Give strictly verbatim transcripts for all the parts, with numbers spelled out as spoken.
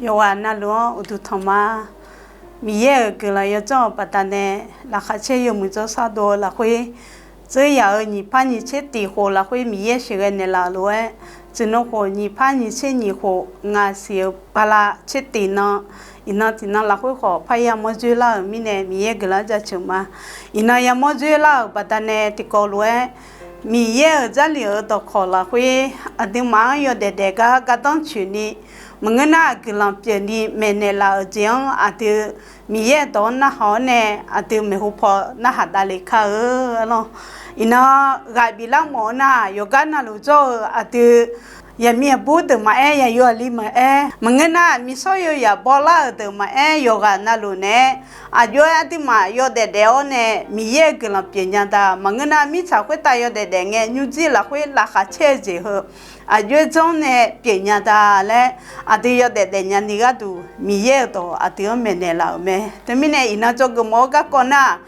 Yawqghaq navluf-anr uqduq tanq ma. Miqyaer-euq guiqlanq yawdzanr-euq baqdanae, laqkhaq caer yawmuiq jawrshar dov-eu lafkhoer, dzeur yaq-euq nyiq par nyiq tser tiq khof lafkhoer Miqyaer sheuqghae naeqlaf-euq lof-aer, tsuif nan khof nyiq par nyiq tser nyiq khof ngaq siq-euq bala tser tiq nan, iqnan tiqnan lafkhoer khawf parya mawr dzoerlar-euq mirnae Miqyaer guiqlanq jaceuq ma. Iqnan yamawr dzoerlar-euq baqdanae tiqkawv lof-aer, Miqyaer-euq Jarlif-euq dawqkawq lafkhoer aqduimaf-anr yawdaef daef gar gardanr tsoeqni, maqngeur nar guiqlanq pyeufni maeqnaeq laf-euq jeq-anr aqdui Miqyaer-euq dawq-anr narhaq-awr nae aqdui maeqhu paw narhaq davle kar-eu lawr. Iqnan ghaq biflar mawf-eu nar, yawqgar navluf jawr-eu aqdui yaqmiq aqbur deuq maqaer, yaqyo aqli maqaer, maqngeur nar miqsawr yawyaq bawlar-euq deuq maqaer, yawqghaq navluf naeq-aer aqjox-aer aqduimaf yawdaef daef-awr nae Miqyaer-euq guiqlanq pyeufnya da. Maqngeur nar mirtsaq khoertav yawdaef daef ngae nymrjir lafkhoer laqkhaq caer-eu jeq heu aqjox-aer janr nae pyeufnya da laer, aqdui yawdaef daefnya ni gharduq Miqyaer-euq dawq aqdui-anr maeqnaeq laf-euq mae. Teumirnae iqnan dzawgeuf mawf-eu garkawv nar,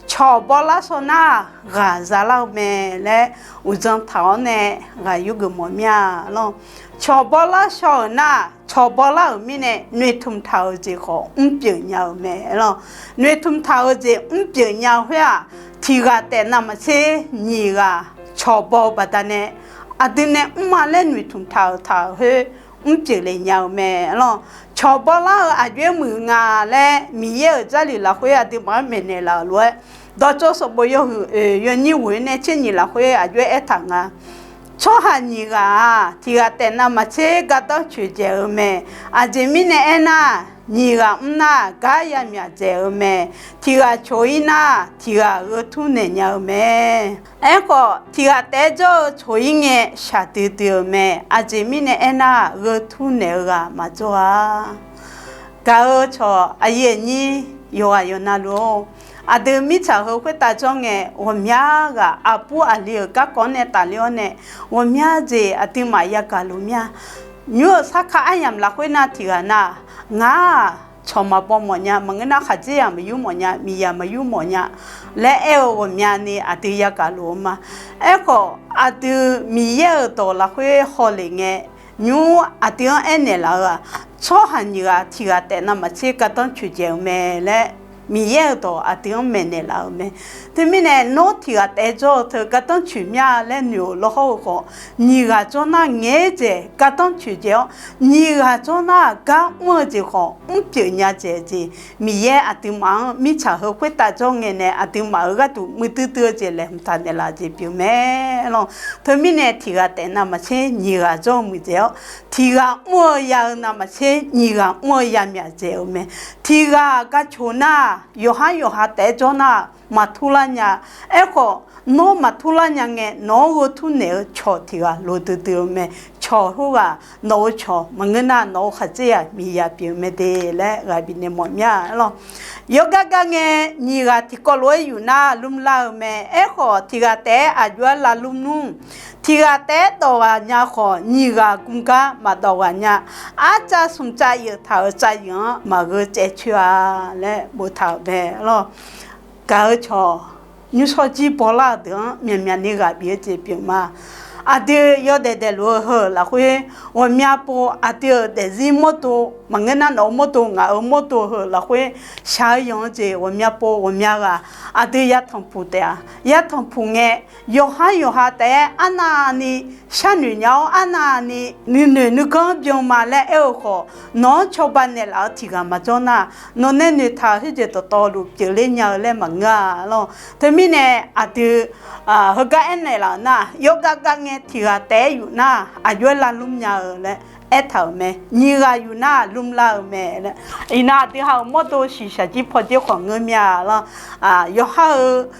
cawq bawlar shaw nar ghaq zalar-eu mae laer uqdzan taq-awr nae ghaq yurgeuf mawf mir-a lawr. Cawq bawlar shaw-euq nar, cawq bawlar-euq mirnae noeqtmq taq-euq jeq khawf mrpyeuf nya-eu mae lawr. Noeqtmq taq-euq jeq mrpyeuf nya-eu khoer-aq, tiq ghaq taef navmaqtser nyiq ghaq cawq baw-eu baqdanae, aqdui nae mrma laer noeqtmq taq-euq taq-euq khoer mrpyeuf le nya-eu mae lawr. Cawq bawlar-eu aqjox-aer muiq nga laer Miqyaer-euq Jarlif lafkhoer aqduimaf-anr maeqnaeq laf-euq lof-aer, dawqtsov sanqbof yawhuiq oeq yawnyir ghoeq nae tser nyiq lafkhoer aqjox-aer aertaq nga. Tsawrhaq nyiq ghaq-aq, tiq ghaq taef navmaqtser gardanr coeqdzaeq-eu mae. Aqjeq mirnae aernar, nyiq ghaq mr nar gar yamyaq dzaeq-eu mae. Tiq ghaq coq-ir nar, tiq ghaq gheu tur naeq nya-eu mae. Aerkhawf, tiq ghaq taef-aer jawr-eu coq-ir ngae shaqdui dui-eu mae. Aqjeq mirnae aernar, gheu tur naeq-eu ghaq maqjawr-a. Gaq-eu cawq aqyuif aqnyir yawqghaq yawqnavluf-or, aqdui mirtsaq heu khoertav jawr ngae, ghawqmya ghaq aqbur aqli-euq garkawv-anr nae tafler-awr nae, ghawqmya jeq aqduimaf yagaq luf mir-a. Nymr-euq sarkar aryamq lafkhoer nar tiq ghaq nar, ngar-aq cawq maqbaw mawfnya, maqngeur nar khaqdzerzaq maqyur mawfnya, miqyaq maqyur mawfnya laer aer-eu ghawqmyani aqdui yagaq luf-eu ma. Aerkhawf, aqdui Miqyaer-euq dawq lafkhoer hawlef ngae, nymr aqdui-anr aernaeq laf-eu-aq, tsawrhaq nyiq ghaq tiq ghaq taef navmaqtser gardanr coeqdzaeq-eu mae laer Miqyaer-euq dawq aqdui-anr maeqnaeq laf-euq mae. Teumirnae nawr tiq ghaq taef-aer jawr-eu teu gardanr coeq mir-a laer noeq-euq lawrhawr-eu khawf, nyiq ghaq jawr nar ngaeq-aer dzaeq gardanr coeqdzaeq-awr, nyiq ghaq jawr nar gar mr-eu jeq khawf mrpyeuf nya dzaeq jeq, Miqyaer aqduimaf-anr mirtsaq heu khoertav jawr ngae nae aqduimaf-euq gharduq muiqdui dui-eu jeq laeqhmq taq naeqlaf jeq pyeuf mae lawr. Teumirnae tiq ghaq taef navmaqtser nyiq ghaq jawr-eu muiqdzaeq-awr, tiq ghaq mr-eu ya-eu navmaqtser nyiq ghaq mr-eu yamyaq dzaeq-eu mae. Tiq ghaq gar coq nar, yawqhar yawqha taef-aer jawr nar, maqturlar nya. Aerkhawf, nawr maqturlar nya ngae, nawq-anr gheu tur naeq-eu cawq tiq ghaq loqdui dui-eu mae. Cawq khoerghaq nawq-eu cawq maqngeur nar, nawq-eu khaqdzerzaq miqyaq pyeuf-eu mae de laer ghaq bifnaeq mawf mir-a lawr. Yawgar gar ngae, nyiq ghaq tiqkawv lof-aer yuf nar lmrlar-eu mae. Aerkhawf, tiq ghaq taef-aer aqjox-aer lavlmr nmr. Tiq ghaq taef-aer dawq ghaq nya khawf, nyiq ghaq gmgar maqdawq ghaq nya. Arcav smq cav yeuf taq-euq cav yeuf-anr maqgheu caev coer-a laer boftaq-euq mae lawr. Gaq-eu cawq nymrshawr jir bawlar-euq deuq-anr myaqmyaq ni ghaq bif-eu jeq pyeuf ma. Aqdui yawdaef daefluf-eu heu lafkhoer, ghawqmya pov aqdui-euq daefzir mawrdo, maqngeur nar nawq-eu mawrdo ngaq-euq mawrdo heu lafkhoer shaq-eu yanq-eu jeq ghawqmya pov ghawqmya ghaq aqdui yatanq puq taef-a. Yatanq puq ngae, yawqhar yawqha taef-aer arnavni sharnoeq nya-awr arnavni nuinoeq nuiganr byan ma laer aer-eu khawf, nawq-anr cawba naeqlaf-eu tiq ghaq maqjawr nar, nawq nae noeqtaq-euq khoerjeq dawqtawvluf pyeufler nya-eu laer maqngeur-a lawr. Teumirnae aqdui heugar aernaeq laf-euq nar, yawgar gar ngae tiq ghaq taef-aer yuf nar, aqjox-aer lavlmr nya-eu laer aertaq-euq mae. Nyiq ghaq yuf nar lmrlar-eu mae laer. Iqnan aqdui ha-euq mawrdo shiqshaq jir pawdzer khawf ngeur mir-a lawr. Yawqhar-eu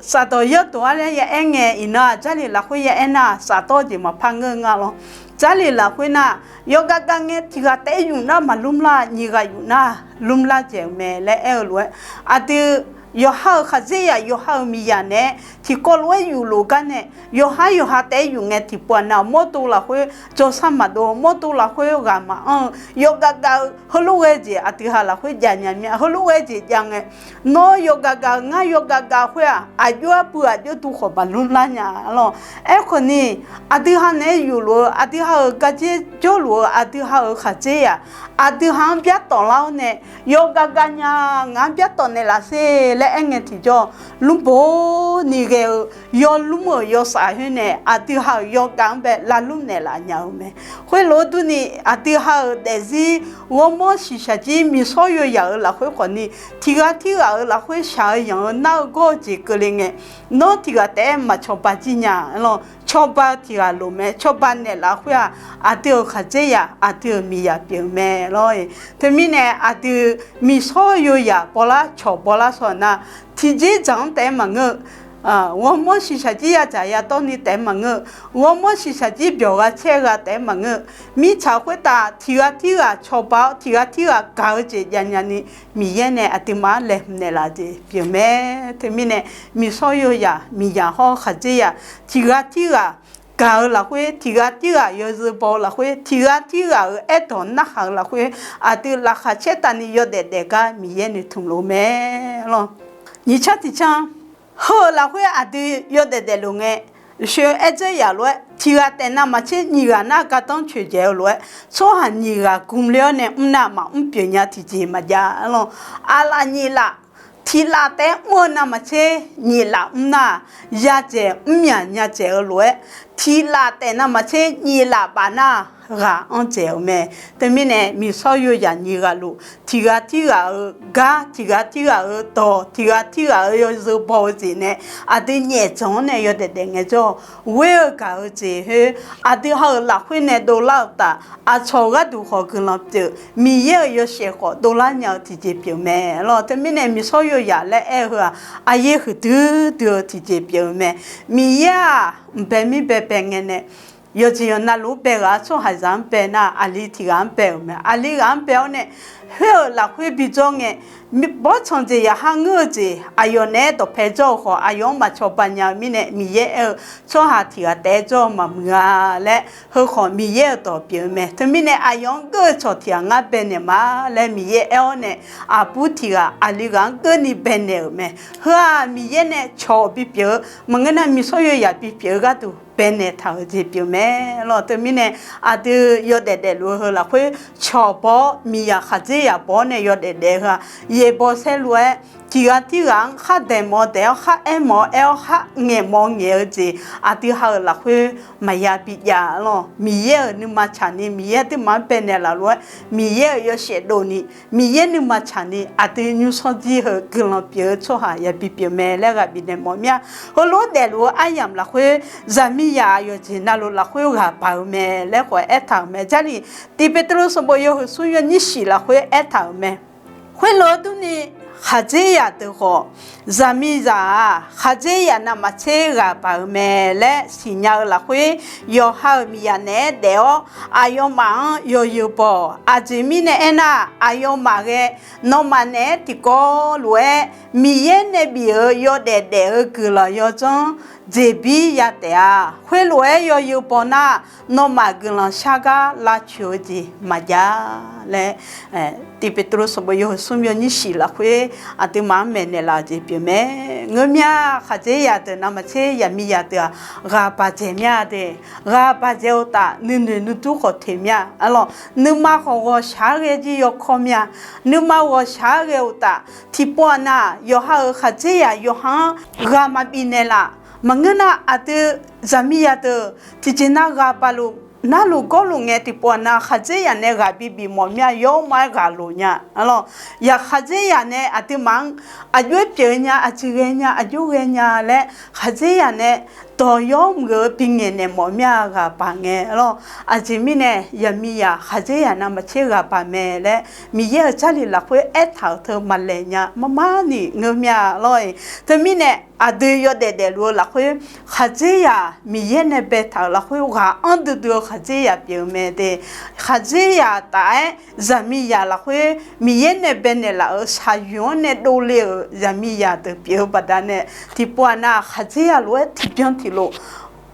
safdawq yawrdawq-ar laer ya aer ngae, iqnan-aq Jarlif lafkhoer ya aer nar, safdawr-eu jeq maqpar ngeur-eu nga lawr. Jarlif lafkhoer nar, yawgar gar ngae tiq ghaq taef-aer yuf nar maqlmrlar, nyiq ghaq yuf nar lmrlar dzaeq-euq mae laer aer-eu lof-aer, aqdui yawqha-euq khaqdzerzaq, yawqha-euq miqzaq naeq-aer tiqkawv lof-aer yufluf gar nae, yawqha yawqha taef-aer yuf ngae tiqpov-aq nav mawrdo lafkhoer jawrsar maqdov, mawrdo lafkhoer ghaq maqanr-eu yawgav gav-eu heulof ghae jeq aqdui ha lafkhoer jav nya mir-a. Heulof ghae jeq jav ngae, nawr yawgav gav-eu ngar yawgav gav khoer-aq, aqjox arpuiv aqjox duv khawf maqlur lar nya lawq. Aerkhawf ni, aqdui ha naeq-aer yufluf-eu, aqdui ha-euq gardzer jawrluf-eu, aqdui ha-euq khaqdzerzaq, aqdui ha-anr byartawf lar-awr nae, yawgav gav nya, ngaq-anr byartawf naeqlaf sher laer aerngae tiqjawr, lmrbo ni ghae-eu yawlmr-euq yawsaf khoer nae aqdui ha-euq yawgav-anr bae lavlur naeqlaf nya-eu mae. Khoerlof-aer durni, aqdui ha-euq daefzir ghawrmawr shiqshaq jir miqshawr yawyaq-euq lafkhoer khawf ni, tiq ghaq tirghaq-euq lafkhoer shaq-eu yanq-eu nar-eu gawr-eu jeq keuvle ngae, nawr tiq ghaq taef-aer maqcawba jir nya lawq. Cawba-eu tiq ghaq loq mae. Cawba naeqlaf khoer-aq, aqdui-euq khaqdzerzaq, aqdui-euq miqzaq pyeuf-eu mae lawr-e. Teumirnae aqdui miqshawr yawyaq bawlar cawq bawlar shaw nar, tiqjeq dzaq-anr taef-aer maqngeur-eu, ghawrmawr shiqshaq jir yadzaq yadawr ni taef-aer maqngeur-eu, ghawrmawr shiqshaq jir byawq gha caer gha taef-aer maqngeur-eu, mirtsaq khoertav tiq ghaq tirghaq cawba-awr tiq ghaq tirghaq gaq-eu jeq javnya ni, Miqyaer nae aqduimaf-anr laeqhmq naeqlaf jeq pyeuf mae. Teumirnae miqshawr yawyaq, miqzaq hawr khaqdzerzaq, tiq ghaq tirghaq gaq-eu lafkhoer, tiq ghaq tirghaq yawzeu baw-eu lafkhoer, tiq ghaq tirghaq-euq aerdawq narhaq-eu lafkhoer, aqdui laqkhaq caertavni yawdaef daef gar Miqyaer noeqtmq lof-eu mae lawq. Nyiq canr tiq canr, heu-euq lafkhoer aqdui yawdaef daefluf ngae, sheu-eu aerdzer yaq lof-aer tiq ghaq taef navmaqtser nyiq ghaq nar gardanr coeqdzaeq-eu lof-aer, tsawrhaq nyiq ghaq gmq le-awr nae mr nar maqmr pyeuf nya tiqjeq maqjav lawq. Aqlaf nyiq laf, tiq laf taef-aer mr-eu navmaqtser nyiq laf mr nar-aq, yadzaeq mr myaq nya dzaeq-eu lof-aer, tiq laf taef navmaqtser nyiq laf baf nar ghaq anr dzaeq-euq mae. Teumirnae miqshawr yawyaq nyiq ghaq luf, tiq ghaq tirghaq-euq gar, tiq ghaq tirghaq-euq dawq, tiq ghaq tirghaq-euq yawzeu baw-eu jeq nae aqdui nyaefdzanq-anr nae yawdaef daef ngaejawr, ghoer-eu gaq-eu jeq khoer aqdui ha-euq lafkhoer nae dovlar-euq taf, aqcawq gharduq khawf guiqlanq pyeuf, Miqyaer-euq yawshaef khawf dovlar nya-eu tiqjeq pyeuf mae lawq. Teumirnae miqshawr yawyaq laer aer-eu heu-aq, aqyaer huiqdui dui-eu tiqjeq pyeuf-eu mae. Miqyaer-aq, mqbae mir bae bae ngae nae, yawqjeq yawqnavluf-anr bae ghaq-a, tsawrhaqzaq-anr bae nar aqli tiq ghaq-anr bae-euq mae. Aqli ghaq-anr bae-awr nae, khoer-euq lafkhoer bi dzawr ngae, bawrtsanq jeq yaqhar ngeur-eu jeq aqyawf naeq-aer dawqpae dzawr-eu khawf, aqyawf-anr maqcawba nya-eu mirnae Miqyaer aer-eu, tsawrhaq tiq ghaq taef-aer dzawr-eu maqmuiq-a laer, heu khawf Miqyaer-euq dawq pyeuf-eu mae. Teumirnae aqyawf-anr geur-eu cawq tiq ghaq ngar baenaeq ma laer Miqyaer aer-awr nae, aqbur tiq ghaq aqli ghaq-anr geurni baenaeq-euq mae. Heu-aq Miqyaer nae cawq bipyeuf-eu maqngeur nar, miqshawr yawyaq bipyeuf-eu gharduq baenaeq taq-euq jeq pyeuf mae lawq. Teumirnae aqdui yawdaef daefluf-eu heu lafkhoer cawq baw-awr, miqzaq khaqdzerzaq baw-awr nae yawdaef daef-eu heu-aq, yaeqbawq saerlu-aer tiq ghaq tirghaq-anr khar daeq mawf daeq-awr, khar aer mawf aer-awr, khar ngaeq mawf ngaeq-eu jeq aqdui ha-euq lafkhoer maqya bijav lawq. Miqyaer-euq nuima tsaqni Miqyaer aqduimaf-anr baenaeq laflof-aer, Miqyaer-euq yawshaef dovni, Miqyaer nuima tsaqni aqdui nymrshawr jir heu guiqlanq pyeuf-eu tsawrhaq yabi pyeuf mae laer ghaq bifnaeq mawf mir-a. Heulof-aer daefluf-eu aryamq lafkhoer, zaqmiqzaq aqyawf jeq navluf lafkhoer ghaq baq-eu mae laer khawf aertaq-euq mae. Jarlif tiq Beqtuvluv sanqbof yawhuiq smr yawnyir shif lafkhoer aertaq-euq mae. Khoerlof-aer durni, khaqdzerzaq deuq khawf, zaqmiqzaq-aq khaqdzerzaq navmaqtser ghaq baq-eu mae laer siqnya-eu lafkhoer, yawqha-euq miqzaq naeq-aer daef-awr aqyawfmaf-anr yawzeu baw-awq. Aqjeq mirnae aernar, aqyawfmaf ghae nawmaf naeq-aer tiqkawv lof-aer Miqyaer nae bif-euq yawdaef daef-eu guiqlanq yawdzanr jeqbir ya taef-a. Khoerlof-aer yawzeu baw nar, nawmaf guiqlanq shar gar lavcoeq-eu jeq maqjav laer, tiq Beqtuvluv sanqbof yawhuiq smr yawnyir shif lafkhoer aqduimaf-anr maeqnaeq laf-eu jeq pyeuf mae. Ngeur mir-a, khaqdzerzaq deuq navmaqtser zaqmiqzaq deuq-aq, ghaq baqdzaeq mir-a de. Ghaq baqdzaeq-eu uqtaf nuinoeq nuidur khawf teq mir-a. Arlawq, nuima khawf ghawqshaq-aer ghae jir yawkawr mir-a. Nuima ghawqshaq-aer ghae-eu uqtaf, tiqpov-aq nav, yawqha-euq khaqdzerzaq yawqha-anr ghaq maqbif naeqlaf. Maqngeur nar, aqdui zaqmiqzaq deuq tiqjeq nav ghaq baqluf narluf gawrluf ngae, tiqpov-aq nav khaqdzerzaq nae ghaq bibif mawf mir-a. Yawr ma-aer ghaq loq nya. Arlawq, yaq khaqdzerzaq nae aqduimaf-anr aqjox-aer pyeuf nya, aqjeq ghae nya, aqjox ghae nya laer khaqdzerzaq nae dawq yawmuiq-eu bingaeq naeq mawf mir-a ghaq baq ngae lawr. Aqjeq mirnae yaqmiqzaq khaqdzerzaq navmaqtser ghaq baq mae laer Miqyaer-euq jarlif lafkhoer aertaq-euq teu maqlaeq nya marmar ni ngeur mir-a lawr-iq. Teumirnae aqdui yawdaef daefluf-eu lafkhoer khaqdzerzaq Miqyaer nae baetaq-euq lafkhoer ghaq anr duidui-eu khaqdzerzaq pyeuf-eu mae de. Khaqdzerzaq taf-aer zaqmiqzaq lafkhoer Miqyaer nae baenaeq laf-euq shaqyoeq-anr nae dovle-euq zaqmiqzaq deuq pyeuf-eu baqdanae tiqpov-aq nav khaqdzerzaq lof-aer tiqbyan tiqlof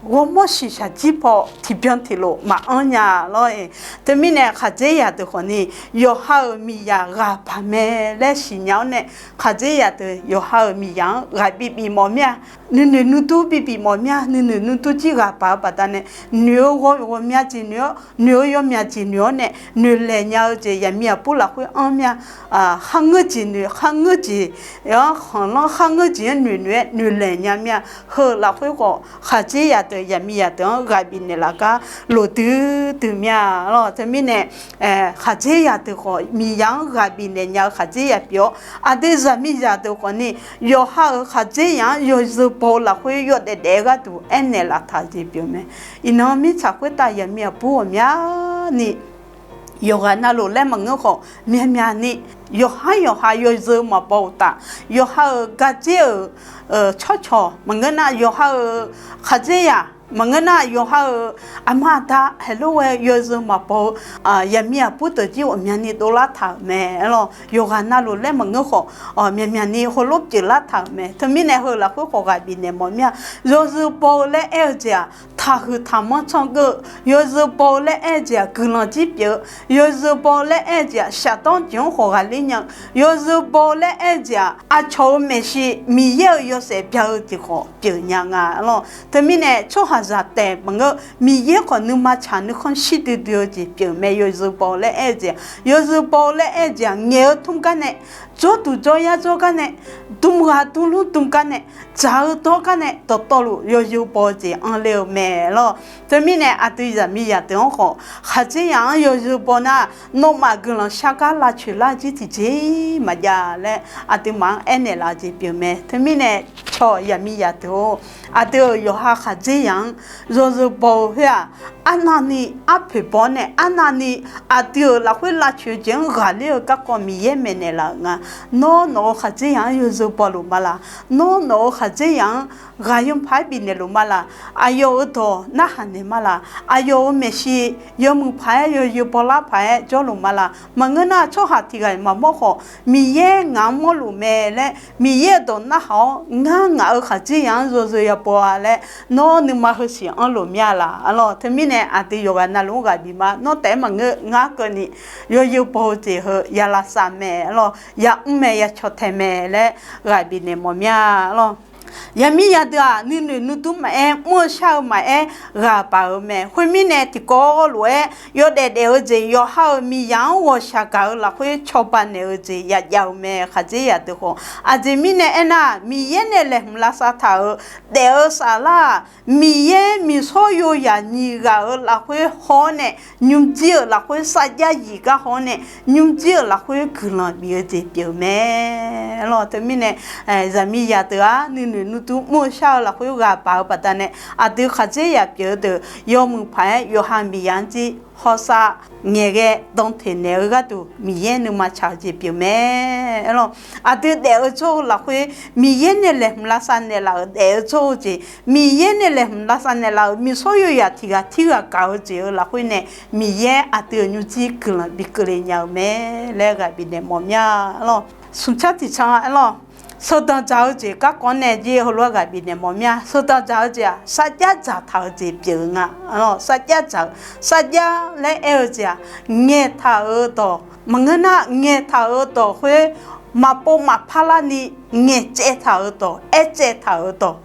ghawrmawr shiqshaq jir paw tiqbyan tiqlof maqanr nya lawr-iq. Teumirnae khaqdzerzaq deuq khawfni yawqha-euq miqzaq ghaq baq mae laer siqnya-awr nae khaqdzerzaq deuq yawqha-euq miqzaq-anr ghaq bibif mawf mir-a. Nuinoeq nuidur bibif mawf mir-a. Nuinoeq nuidur jir ghaq baq-eu baqdanae noeq-eu ghawqmya jeq noeq-awr noeq-eu yawmya jeq noeq-awr nae noeqlaeq nya-eu jeq yaqmiq aqbur lafkhoer anr mir-a. Kharngeur jeq noeq kharngeur jeq-anr khanqlanr kharngeur jeq-anr noeq noeq-aer noeqlaeq nya mir-a. Heu lafkhoer khawf khaqdzerzaq deuq yaqmiqzaq deuq-anr ghaq bifnaeq laf gar loqdui dui mir-a lawr. Teumirnae khaqdzerzaq deuq khawf miqzaq-anr ghaq bifnaeq nya-eu khaqdzerzaq pyeuf-awr aqdui zaqmiqzaq deuq khawfni yawqha-euq khaqdzerzaq-anr yawzeu baw-eu lafkhoer yawdaef daef-eu gharduq aernaeq laftaq-eu jeq pyeuf mae. Iqnan mirtsaq khoertav yaqmiq aqbur ghawqmyani yawqghaq navluf laer maqngeur khawf myaqmyaq ni yawqhar yawqha yawzeu maqbaw uqtaf, yawqha-euq gardzer-euq tsawrcawq maqngeur nar, yawqha-euq khaqdzerzaq maqngeur nar, yawqha-euq aqma aqda haeqlof-aer yawzeu maqbaw-eu yaqmiq aqbur deuq jir ghawqmyani dovlar taq-euq mae lawr. Yawqghaq navluf laer maqngeur khawf myaqmyaq ni heulof pyeuflar taq-euq mae. Teumirnae heu lafkhoer khawf ghaq bifnaeq mawf mir-a. Yawzeu baw-eu laer aer-eu jeq-aq taqhuiq taqmanr tsanr geur-eu, yawzeu baw-eu laer aer-eu jeq-aq guiqlanq jir pyeuf-eu, yawzeu baw-eu laer aer-eu jeq-aq shafdanr jeq-anr khawf ghaqler nya-eu, yawzeu baw-eu laer aer-eu jeq-aq aqcawq-euq maeqshi Miqyaer-euq yawshaef bya-eu jeq khawf pyeuf nya nga lawr. Teumirnae tsawrhaqzaq taef maqngeur, Miqyaer khawf nuima tsaq nuikhanr shir duidui-eu jeq pyeuf mae. Yawzeu baw-eu laer aer-eu jeq-aq, yawzeu baw-eu laer aer-eu jeq-aq ngaeq-eu tmr gar nae, jawrduq jawryar jawrgar nae, dmghaq dmlmr dmgar nae, dzaq-eu dawrgar nae dawqtawvluf yawzeu baw-eu jeq anr ler-eu mae lawr. Teumirnae aqdui zaqmiqzaq deuq-anr khawf khaqdzerzaq-anr yawzeu baw nar, nawmaf guiqlanq shar gar lavcoeq lar jir tiqjeq maqjav laer aqduimaf-anr aernaeq laf-eu jeq pyeuf mae. Teumirnae caw zaqmiqzaq deuq-or, aqdui-euq yawqha khaqdzerzaq-anr yawzeu baw-eu khoer-aq, arnavni arpoeq baw-awr nae arnavni aqdui-euq lafkhoer lavcoeq-eu jeq-anr ghaqler-eu garkawv Miqyaer maeqnaeq laf-euq nga. Nawr nawq-euq khaqdzerzaq-anr yawzeu baw luf ma laq? Nawr nawq-euq khaqdzerzaq-anr ghaq yanr paq-aer bifnaeq luf ma laq? Aqyawf-euq dawq narhaq naeq ma laq? Aqyawf-euq maeqshi yawmuiq paq-aer yawzeu bawlar paq-aer jawrluf ma laq? Maqngeur nar, tsawrhaq tiq ghaq-iq maqmawr khawf, Miqyaer ngaq-anr mawrluf mae laer Miqyaer-euq dawq narhaq-awr, ngar ngaq-euq khaqdzerzaq-anr yawzeu ya baw-a laer nawr nuima heusiq anrluf mir-a laq? Arlawr, teumirnae aqdui yawqghaq navluf-anr ghaq bif ma. Nawr taef-aer maqngeur, ngar keuvni yawzeu baw-eu jeq heu ya lavsav mae. Arlawr, ya mr mae, ya caw tae mae laer ghaq bifnaeq mawf mir-a. Arlawr, yaqmir yadeuq-aq nuinoeq nuidur maqaer, mr-eu shar-eu maqaer, ghaq baq-eu mae. Khoermirnae tiqkawv lof-aer yawdaef daef-eu jeq yawqha-euq miqzaq-anr ghawqshaq gaq-eu lafkhoer cawba naeq-eu jeq yajav-eu mae. Khaqdzerzaq deuq khawf aqjeq mirnae aernar, Miqyaer nae laeqhmq lavsav taq-euq daef-eu saflar-aq, Miqyaer miqshawr yoyaq nyiq ghaq-euq lafkhoer haw-awr nae, nymrjir-euq lafkhoer sarjax zif gar haw-awr nae, nymrjir-euq lafkhoer guiqlanq bif-eu jeq pyeuf-eu mae. Arlawr, teumirnae zaqmiqzaq deuq-aq nuinoeq nuidur mr-eu shar-eu lafkhoer ghaq baq-eu baqdanae, aqdui khaqdzerzaq pyeuf-eu deuq yawmuiq paq-aer yawqha miqzaq-anr jir hawsav ngaeqghae dan teq naeq-eu gharduq Miqyaer nuima tsaq-eu jeq pyeuf mae. Arlawr, aqdui daef-eu jawr-eu lafkhoer Miqyaer nae laeqhmq lavsav naeqlaf-euq daef-eu jawr-eu jeq, Miqyaer nae laeqhmq lavsav naeqlaf-euq miqshawr yoyaq tiq ghaq tirghaq gaq-eu jeq-eu lafkhoer nae, Miqyaer aqdui-euq nymrjir guiqlanq bi keuvle nya-eu mae laer ghaq bifnaeq mawf mir-a. Arlawr, smqtsar tiqtsanr arlawr, sheuqdanq dzaq-eu jeq garkawv nae jir heulof-aer ghaq bifnaeq mawf mir-a. Sheuqdanq dzaq-eu jeq-aq sarjax dzaqtaq-eu jeq pyeuf-eu nga. Arlawr, sarjax dzaq-eu, sarjax laer aer-eu jeq-aq ngaeqtaq-euq dawq maqngeur nar, ngaeqtaq-euq dawq khoer maqpov maqpar larni ngaeqcaev taq-euq dawq, aercaev taq-euq dawq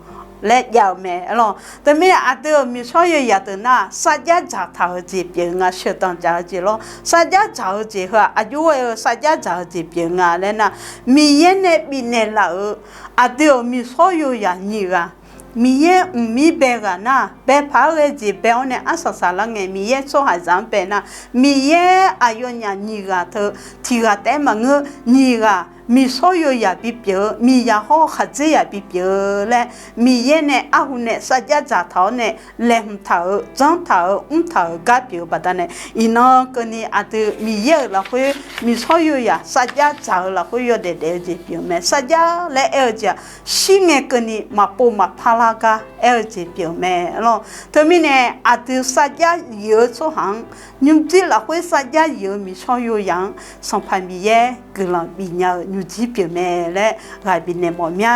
laer jav-eu mae. Arlawr, teumirnae aqdui-euq miqshawr yoyaq deuq nar sarjax dzaqtaq-eu jeq pyeuf-eu nga. Sheuqdanq dzaq-eu jeq lawr, sarjax dzaq-eu jeq heu-aq aqjox-aer-eu sarjax dzaq-eu jeq pyeuf-eu nga laer nar, Miqyaer nae bifnaeq laf-euq aqdui-euq miqshawr yoyaq nyiq ghaq, Miqyaer mqmir bae ghaq nar, bae paq-aer ghae jeq bae-awr nae arsaq saqlar ngae Miqyaer tsawrhaqzaq-anr bae nar, Miqyaer aqyawfnyaf nyiq ghaq teu tiq ghaq taef-aer maqngeur, nyiq ghaq miqshawr yoyaq bipyeuf-eu, miqyaq hawr khaqdzerzaq bipyeuf-eu laer, Miqyaer nae arhu nae sarjax dzaqtaq-awr nae laeqhmq taq-euq, janr taq-euq, mr taq-euq gar pyeuf-eu baqdanae, iqnan keuvni aqdui Miqyaer-euq lafkhoer miqshawr yoyaq sarjax dzaq-eu lafkhoer yawdaef daef-eu jeq pyeuf-eu mae. Sarjax laer aer-eu jeq-aq, shirngae keuvni maqpov maqpar lar gar aer-eu jeq pyeuf-eu mae lawq. Teumirnae aqdui sarjax yif-eu tsawrhaq-anr, nymrjir lafkhoer sarjax yif-eu miqshawr yoyaq-anr Sanqpaq Miqyaer guiqlanq bifnya-eu nymrjir pyeuf mae laer ghaq bifnaeq mawf mya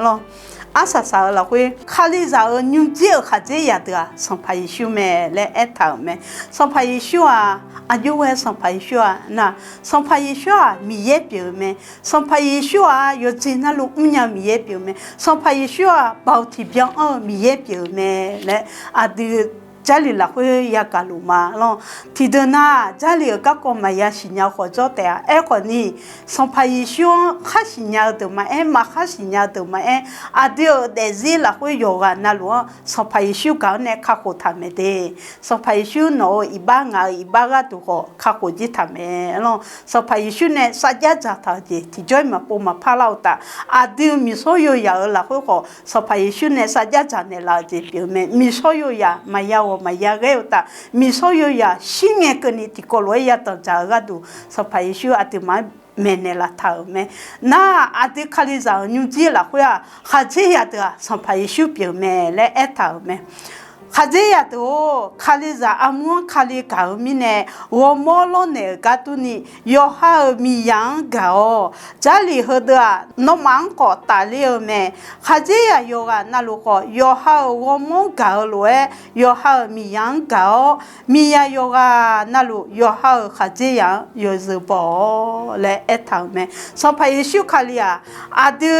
lawq. Arsaq saq-eu lafkhoer Kalizaq-euq nymrjir-euq khaqdzerzaq deuq-aq Sanqpaq Yeqsur mae laer aertaq-euq mae. Sanqpaq Yeqsur-aq, aqjox ghae Sanqpaq Yeqsur-aq nar, Sanqpaq Yeqsur-aq Miqyaer pyeuf-eu mae. Sanqpaq Yeqsur-aq yawqjeq navluf mrnya-eu Miqyaer pyeuf-eu mae. Sanqpaq Yeqsur-aq baoq tiqbyan anr-eu Miqyaer pyeuf-eu mae laer aqdui Jarlif lafkhoer yagaq luf ma lawq. Tiqdeuq nar, Jarlif-euq garkawv maqya siqnya khawf jawr taef-a. Aerkhawf ni, Sanqpaq Yeqsur-anr khar siqnya-eu deuq maqaer, maqkhar siqnya-eu deuq maqaer, aqdui-euq daefzir lafkhoer yawqghaq navluf-anr Sanqpaq Yeqsur gaq-awr nae kakhof taq mae de. Sanqpaq Yeqsur nawq-euq iqbax ngaq-euq iqbax gharduq khawf kakhof jir taq mae lawq. Sanqpaq Yeqsur nae sarjax dzaqtaq-eu jeq tiqjawr-iq maqpov maqpar lar-eu uqtaf, aqdui miqshawr yoyaq-euq lafkhoer khawf Sanqpaq Yeqsur nae sarjax dzaq naeqlaf-eu jeq pyeuf-eu mae. Miqshawr yoyaq maqya ghawq maqya ghaer-eu uqtaf, miqshawr yoyaq shirngae keuvni tiqkawv lof-aer yadanq dzaq-eu gharduq Sanqpaq Yeqsur aqduimaf-anr maeqnaeq laf taq-euq mae. Nar, aqdui Kalizaq-euq nymrjir lafkhoer-aq, khaqdzerzaq deuq-aq Sanqpaq Yeqsur pyeuf-eu mae laer aertaq-euq mae. Khaqdzerzaq deuq-or, Kalizaq armur-anr Kali gaq-eu mirnae, ghawrmawr lawrnaeq-euq gar durni, yawqha-euq miqyaq-anr gaq-awq. Jarlif heudeuq-aq, nawmaf-anr khawf tafler-eu mae. Khaqdzerzaq yawqghaq navluf khawf, yawqha-euq ghawrmawr-anr gaq-eu lof-aer, yawqha-euq miqyaq-anr gaq-awr, miqyaq yawqghaq navluf yawqha-euq khaqdzerzaq-anr yawzeu baw-awq laer aertaq-euq mae. Sanqpaq Yeqsur Kali-aq, aqdui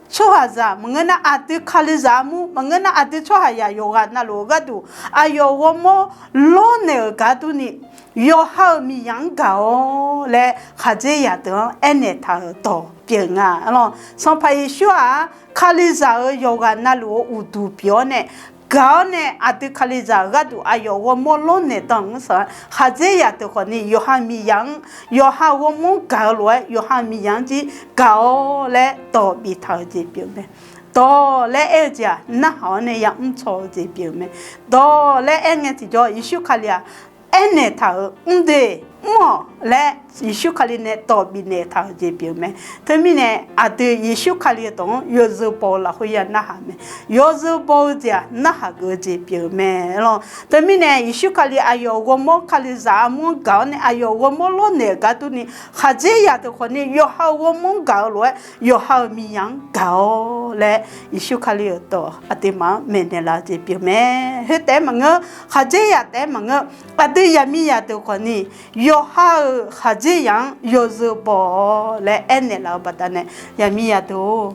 tsawrhaqzaq maqngeur nar, aqdui Kalizaq armur maqngeur nar, aqdui tsawrhaqzaq yawqghaq navluf-eu gharduq aqyawf ghawrmawr lawrnaeq-euq gar durni, yawqha-euq miqyaq-anr gaq-awr laer khaqdzerzaq deuq-anr aernaeq taq-euq dawq pyeuf nga lawq. Sanqpaq Yeqsur-aq, Kalizaq-euq yawqghaq navluf-eu uqduq pyeuf-awr nae, gaq-awr nae aqdui Kalizaq-euq gharduq aqyawf ghawrmawr lawrnaeq dan-anr saq-a. Khaqdzerzaq deuq khawfni yawqha miqyaq-anr, yawqha ghawrmawr-anr gaq-eu lof-aer yawqha miqyaq-anr jir gaq-awr laer dawq biftaq-euq jeq pyeuf mae. Dawq laer aer-eu jeq-aq, narhaq-awr nae yamr caw-eu jeq pyeuf mae. Dawq laer aer ngae tiqjawr Yeqsur Kali-aq, aernaeq taq-euq mr de, mr-awq laer Yeqsur Kali nae dawq bifnaeq taq-euq jeq pyeuf mae. Teumirnae aqdui Yeqsur Kali-eu dawq-anr yawzeu baw-eu lafkhoer ya narhaq mae. Yawzeu baw-eu jeq-aq narhaq geuf-eu jeq pyeuf mae lawq. Teumirnae Yeqsur Kali aqyawf ghawrmawr Kalizaq armur-anr gaq-awr nae aqyawf ghawrmawr lawrnaeq-euq gar durni, khaqdzerzaq deuq khawfni yawqha-euq ghawrmawr-anr gaq-eu lof-aer yawqha-euq miqyaq-anr gaq-awr laer Yeqsur Kali-euq dawq aqduimaf-anr maeqnaeq laf-eu jeq pyeuf mae. Khoer taef-aer maqngeur, khaqdzerzaq taef-aer maqngeur, aqdui zaqmiqzaq deuq khawfni yawqha-euq khaqdzerzaq-anr yawzeu baw-awq laer aernaeq laf-eu baqdanae, zaqmiqzaq deuq-or,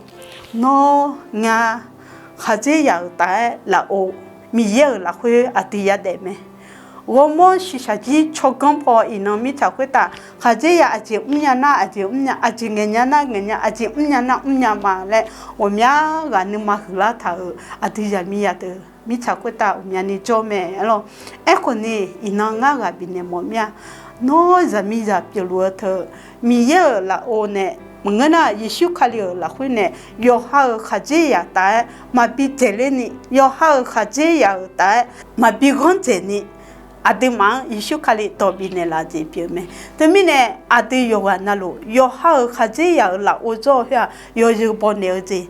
nawr ngar khaqdzerzaq-euq taf-aer lafov, Miqyaer-euq lafkhoer aqdui yadaef mae. Ghawrmawr shiqshaq jir tsawrganr paw iqnan mirtsaq khoertav khaqdzerzaq aqjeq mrnya nar aqjeq mrnya, aqjeq ngaeqnya nar ngaeqnya, aqjeq mrnya nar mrnya ma laer ghawqmya ghaq nuima huiqlar taq-euq aqdui zaqmiqzaq deuq mirtsaq khoertav ghawqmyani jawr mae lawq. Aerkhawfni iqnan ngar ghaq bifnaeq mawf mir-a. Nawr zaqmiqzaq pyeufluf-eu teu Miqyaer-euq lafov nae maqngeur nar Yeqsur Kali-euq lafkhoer nae yawqha-euq khaqdzerzaq taf-aer maqbi dzaeqler ni, yawqha-euq khaqdzerzaq-euq taf-aer maqbi ghanr dzaeq ni, aqduimaf-anr Yeqsur Kali dawq bifnaeq laf jeq pyeuf mae. Teumirnae aqdui yawqghaq navluf yawqha-euq khaqdzerzaq-euq lafov jawr-eu khoer-aq yawzeu baw naeq-eu jeq,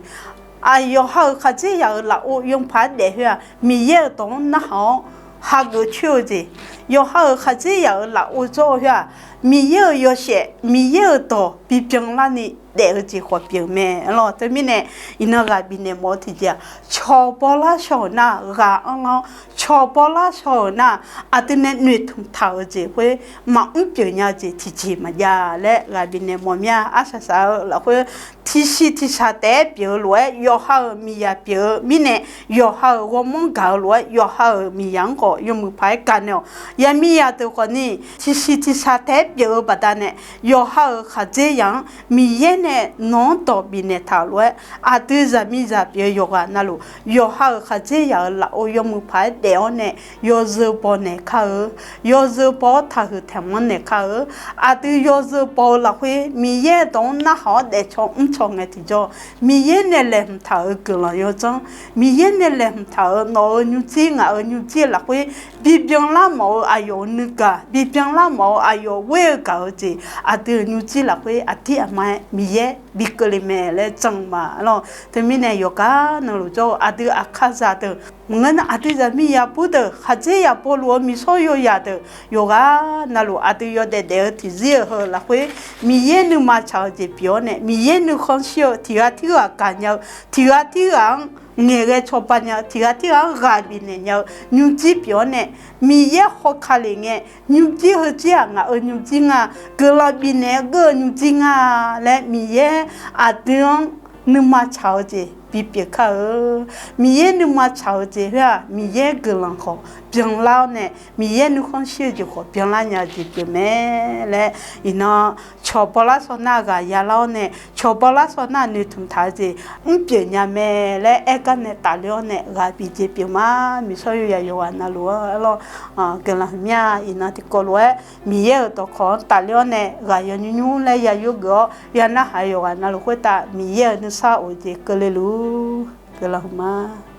aq yawqha-euq khaqdzerzaq-euq lafov yawpaq-aer daef khoer-aq Miqyaer-euq dawq-anr narhaq-awr hageuf coer-eu jeq, yawqha-euq khaqdzerzaq-euq lafov jawr-eu khoer-aq Miqyaer-euq yawshaef Miqyaer-euq dawq bibyan larni daef-eu jeq khawf pyeuf mae lawq. Teumirnae iqnan ghaq bifnaeq mawf-eu tiqjeq-aq, cawq bawlar shaw-euq nar ghaq anrlar-awr, cawq bawlar shaw-euq nar aqdui nae noeqtmq taq-euq jeq khoer maqmr pyeuf nya-eu jeq tiqjeq maqjav laer ghaq bifnaeq mawf mir-a. Arsaq saq-eu lafkhoer tiqsiq tiqshaq taef-aer pyeuf-eu lof-aer yawqha-euq miqzaq pyeuf-eu mirnae, yawqha-euq ghawrmawr gaq-eu lof-aer yawqha-euq miqzaq-anr khawf yawmuiq paq-aer gaq naeq-awq. Zaqmiqzaq deuq khawfni tiqsiq tiqshaq taef-aer pyeuf-eu baqdanae, yawqha-euq khaqdzerzaq-anr Miqyaer nae nawq-anr dawq bifnaeq taq-euq lof-aer, aqdui zaqmiqzaq pyeuf-eu yawqghaq navluf, yawqha-euq khaqdzerzaq-euq lafov yawmuiq paq-aer daef-awr nae yawzeu baw naeq kar-eu. Yawzeu baw-awr taqhuiq taeq manr naeq kar-eu. Aqdui yawzeu baw-eu lafkhoer Miqyaer dawq-anr narhaq-awr daefcaw mrcaw ngae tiqjawr, Miqyaer nae laeqhmq taq-euq guiqlanq yawdzanr, Miqyaer nae laeqhmq taq-euq nawq-euq nymrjir ngaq-euq nymrjir lafkhoer bibyan lar mawf-eu aqyawf-euq nuigaq, bibyan lar mawf-eu aqyawf ghoer-eu gaq-eu jeq, aqdui-euq nymrjir lafkhoer aqdir aqma-aer Miqyaer bi keuvle mae laer jan ma lawq. Teumirnae yawqgar navluf jawr-eu aqdui aqkar zaq deuq, maqngeur nar aqdui zaqmiqzaq bur deuq, khaqdzerzaq bawluf-eu miqshawr yawyaq deuq, yawqghaq navluf aqdui yawdaef daef-eu tiqzir-euq heu lafkhoer Miqyaer nuima tsaq-eu jeq pyeuf-awr nae, Miqyaer nuikhanr shir-eu tiqghaq tirghaq gaqnya-eu, tiqghaq tirghaq-anr ngaeqghae cawba nya-eu, tiqghaq tirghaq-anr ghaq bifnaeq nya-eu nymrjir pyeuf-awr nae, Miqyaer hawkale ngae, nymrjir heujir-aq ngaq-euq nymrjir nga, guiqlanq bifnaeq-aer geur-eu nymrjir nga laer Miqyaer aqdui-anr nuima tsaq-eu jeq bipyeuf kar-eu. Miqyaer nuima tsaq-eu jeq khoer-aq, Miqyaer guiqlanq khawf byanlar-awr nae, Miqyaer nuikhanr shir-eu jeq khawf byanlar nya-eu jeq pyeuf mae laer, iqnan cawq bawlar shaw nar ghaq yalar-awr nae, cawq bawlar shaw nar noeqtmq taq-eu jeq mrpyeuf nya mae laer aergar nae tafler-awr nae ghaq bif jeq pyeuf ma. Miqshawr yawyaq yawqghaq navluf-anr lawr, guiqlanq huiqmya. Iqnan tiqkawv lof-aer Miqyaer-euq dawqkawq-anr tafler-awr nae ghaq yawnymr nymr laer ya yurgeuf-awr ya narhaq-eu yawqghaq navluf khoertav Miqyaer-euq nuisar of-eu jeq keuvle luf-ur. Guiqlanq huiqma.